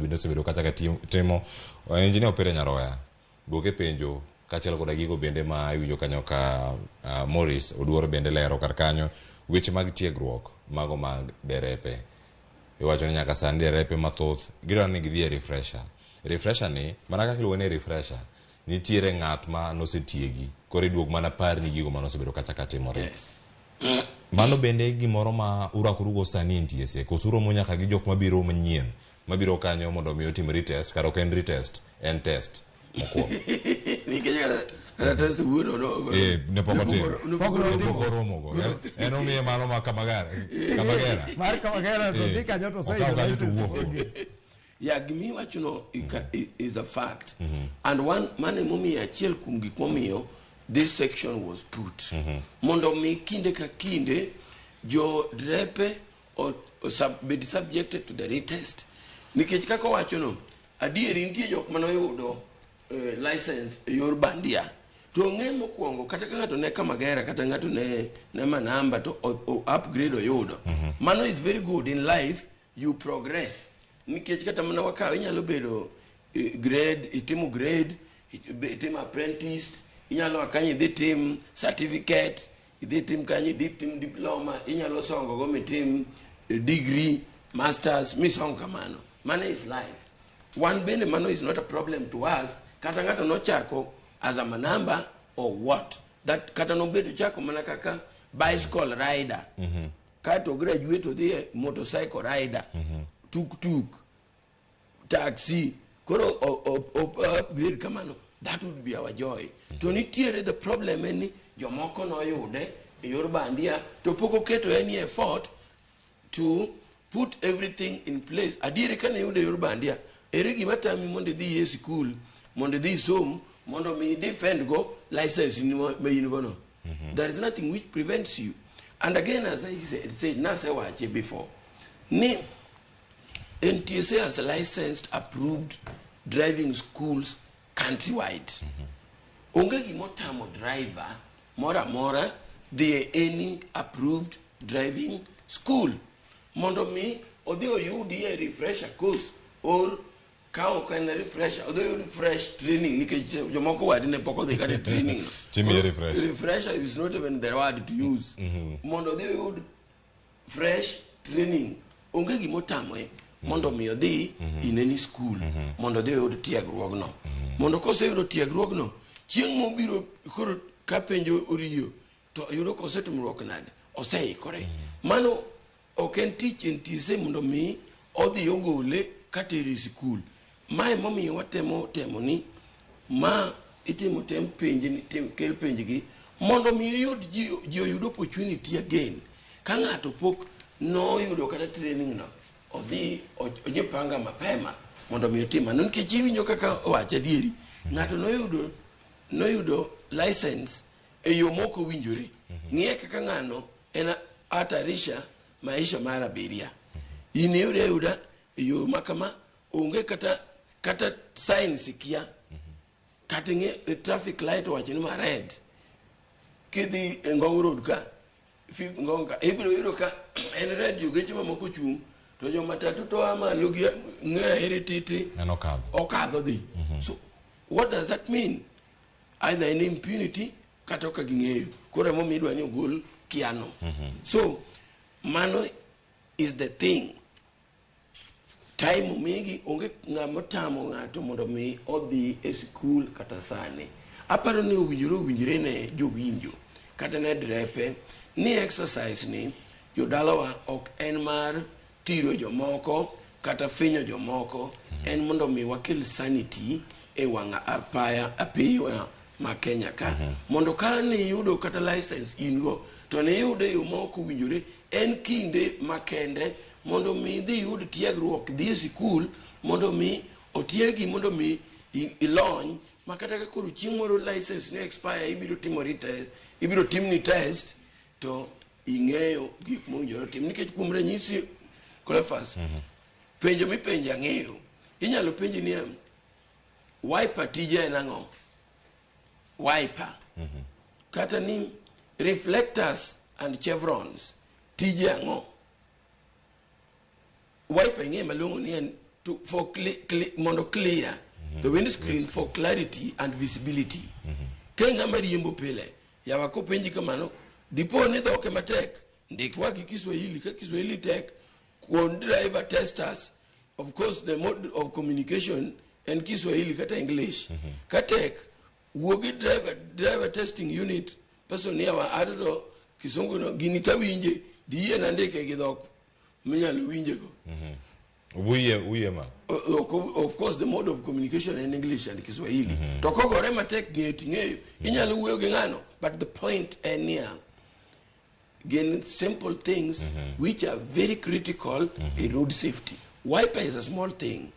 bende osebedo kacha ka timo. Engineer Opere Nyaroya, duoke penjo kaachiel koda gigo bende ma iwinjo kanyo ka Morris Oduor bende lero kar kanyo weche mag tiegruok mago mag derepe. Iwacho ni nyaka sani derepe mathoth gidwaro ni gidhi e refresher. Refresher ni mana kaka iluonge ni refresher, nitiere ng'at ma nosetiegi koro iduog mana parni gigo mane osebedo kacha ka timore. Yes. Mano bende gimoro ma urakorugo sani e NTSA koso uromo nyaka gi jok mabiro manyien mabiro kanyo mondo mi otim retest kar ok en retest en test mokwongo. Nikech kata test wuono no. Eh, ne pok otimo. Ne Pok pok Ne otimo. pok oromogo. En omiye mano ma Kamagera. Kamagera. Mar Kamagera to Eh, dhi kanyo to okawo oseyudo kanyo to license. wuok go. Ya gimiwachono is a fact. And one mano emomiyo achiel kuom gik momiyo this section was put. Mondo mi kinde ka kinde jo drepe bed subjected to the retest. Nikech kaka owachono, adieri nitie jok manoyudo license e yor bandia. To ong'e mokwongo kata ka ng'ato ne Kamagera kata ng'ato ne Manamba to o upgrade oyudo. Mano is very good in life, you progress. Nikech kata mana wakaw inyalo bedo grade, itimo grade, itimo apprentice, inyalo a kanyo idhi tim certificate, idhi tim kanyo idhi tim diploma, inyalo songo go mitim degree, masters, misong kamano. Mano is life. Wan bende mano is not a problem to us. Kata ng'ato nochako as a manamba or what. That kata nobedo chako mana kaka bicycle rider. Kaeto graduate odhi e motorcycle rider. Tuk tuk, taxi. Koro o upgrade kamano. That would be our joy. To nitiere the problem en ni jomoko noyude e yor bandia to pok oketo any effort to put everything in place. Adieri kane iyude e yor bandia, ere gima tami mondo idhi e sikul, mondo idhi isom, mondo mi defend go license ni ma in go no. There is nothing which prevents you. And again, as I said, nasewache before, ni NTSA has licensed approved driving schools countrywide. Onge gimotamo driver moro amora dhi e any approved driving school mondo mi odhi oyudi e refresher course or ka ok en refresher odhi oyud fresh training nikech jomoko wadi ne pok odhi kata e training no. Timiye refresh. Refresher is not even the word to use. Mondo odhi oyud fresh training onge gimotamoe mondo mi odhi in any school mondo odhi oyud tiegruogno mondo koseyudo tiegruogno chieng' mobiro koro ka penjo oriyo to yudo kosetimruok nade oseikore. Mano ok en tich NTSA mondo mi odhi ogole katere e sikul. Mae momiyo watemo temo ni ma itimo tem penj tim, kel penj gi mondo mi oyud ji oyud opportunity again ka ng'ato pok noyudo kata training no odhi ojipanga mapema mondo mi otim mano nikech iwinjo kaka owacho adieri ng'ato noyudo license e yo mok owinjore. Ng'iye kaka ng'ano en hatarisha maisha mar abiria. In iyude ayuda e yo ma kama onge kata signs ikia kata ing'e e traffic light owacho ni ma red kidhi e Ngong Road ka Fifth Ngong ka ibiro yudo ka en red jogeche mamoko chung' to jo matatu to a malo gi ng'e ahere titi En okadho. Okadho dhi. So what does that mean? Either en impunity kata ok ging'eyo koro emomiyo idwa ni ogol kiano. So mano is the thing. Time omigi onge ng'ama otamo ng'ato mondo mi odhi e sikul kata sani. Aparo ni owinjore ne jowinjo kata ne drepe ni exercise ni jodalawa ok en mar tiro jomoko kata finyo jomoko, en mondo mi wakel sanity e wang' apaya apiwa ma Kenya ka mondo ka niyudo kata license in go to niyude e yo ma ok owinjore en kinde makende mondo mi idhi yud tiegruok dhi e sikul mondo mi otiegi mondo mi ilony ma kata ka koro chieng' moro license ni expire ibiro timo retest ibiro timni test to ing'eyo gik mowinjore otim nikech kuom ranyisi Cleophas penjo mipenjo ang'eyo inyalo penji niya wiper tije en ang'o wiper kata ni reflectors and chevrons tije ang'o wiper ing'e malong'o ni en to for mondo clear the windscreen for clarity and visibility. Ka ng'ama riembo pile, yawa, kopenji kamano, dipo ni dhoke matek, ndikwa gi Kiswahili. Ka Kiswahili tek, kuon driver testers, of course the mode of communication en Kiswahili kata English. Ka tek, wuo gi driver testing unit person ni, "Yawa, ato to kisungu no gini tawinje, diyie nandike gi dhok minyalo winjego." Uyie, uyie ma. Of course the mode of communication in English and Kiswahili. To kogore matek ng'eyo ting'eyo, inyalo wuoyo gi ng'ano, but the point en niya, gin simple things which are very critical in road safety. Wiper is a small thing.